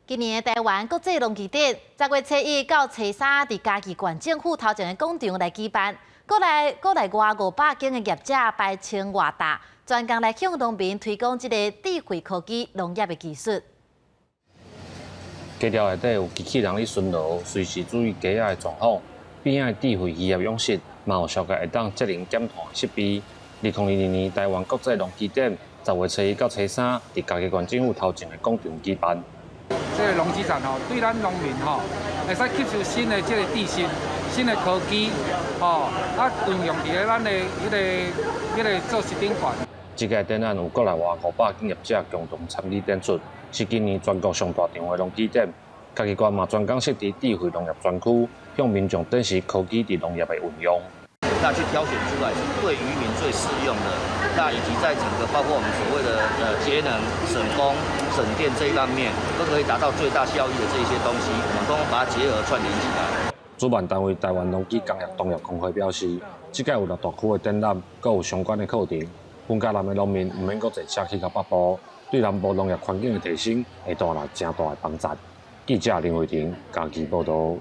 今年的台灣國際農技展，10月初一到初三，佇嘉義縣政府頭前的廣場來舉辦。國內外500間的業者排千外搭，專工來向農民推廣這个智慧科技農業的技術。雞寮內底有機器人咧巡邏，隨時注意雞仔的狀況。邊仔的智慧漁業養殖，嘛有小個會當節能減碳設備。2022年台灣國際農技展，10月初一到初三，佇嘉義縣政府頭前的廣場舉辦。這个農技展吼，對咱農民吼，會使吸收新的這个知識、新的科技，吼，啊運用佇咧咱的彼个做食頂懸。這屆展覽有國內外500間業者共同參與展出，是今年全國上大場的農技展。嘉義縣嘛專工設置智慧農業專區，向民眾展示科技佇農業的運用。那去挑選出來是對漁民最適用的，那以及在整個包括我們所謂的節能、省工、省電這一方面，都可以達到最大效益的這些東西，我們都把它結合串聯起來。主辦單位台灣農機工業同業公會表示，這屆有六大區的展覽，閣有相關的課程，雲嘉南的農民毋免閣坐車去到北部，對南部農業環境的提升會帶來誠大的幫助。記者林慧婷嘉義報導。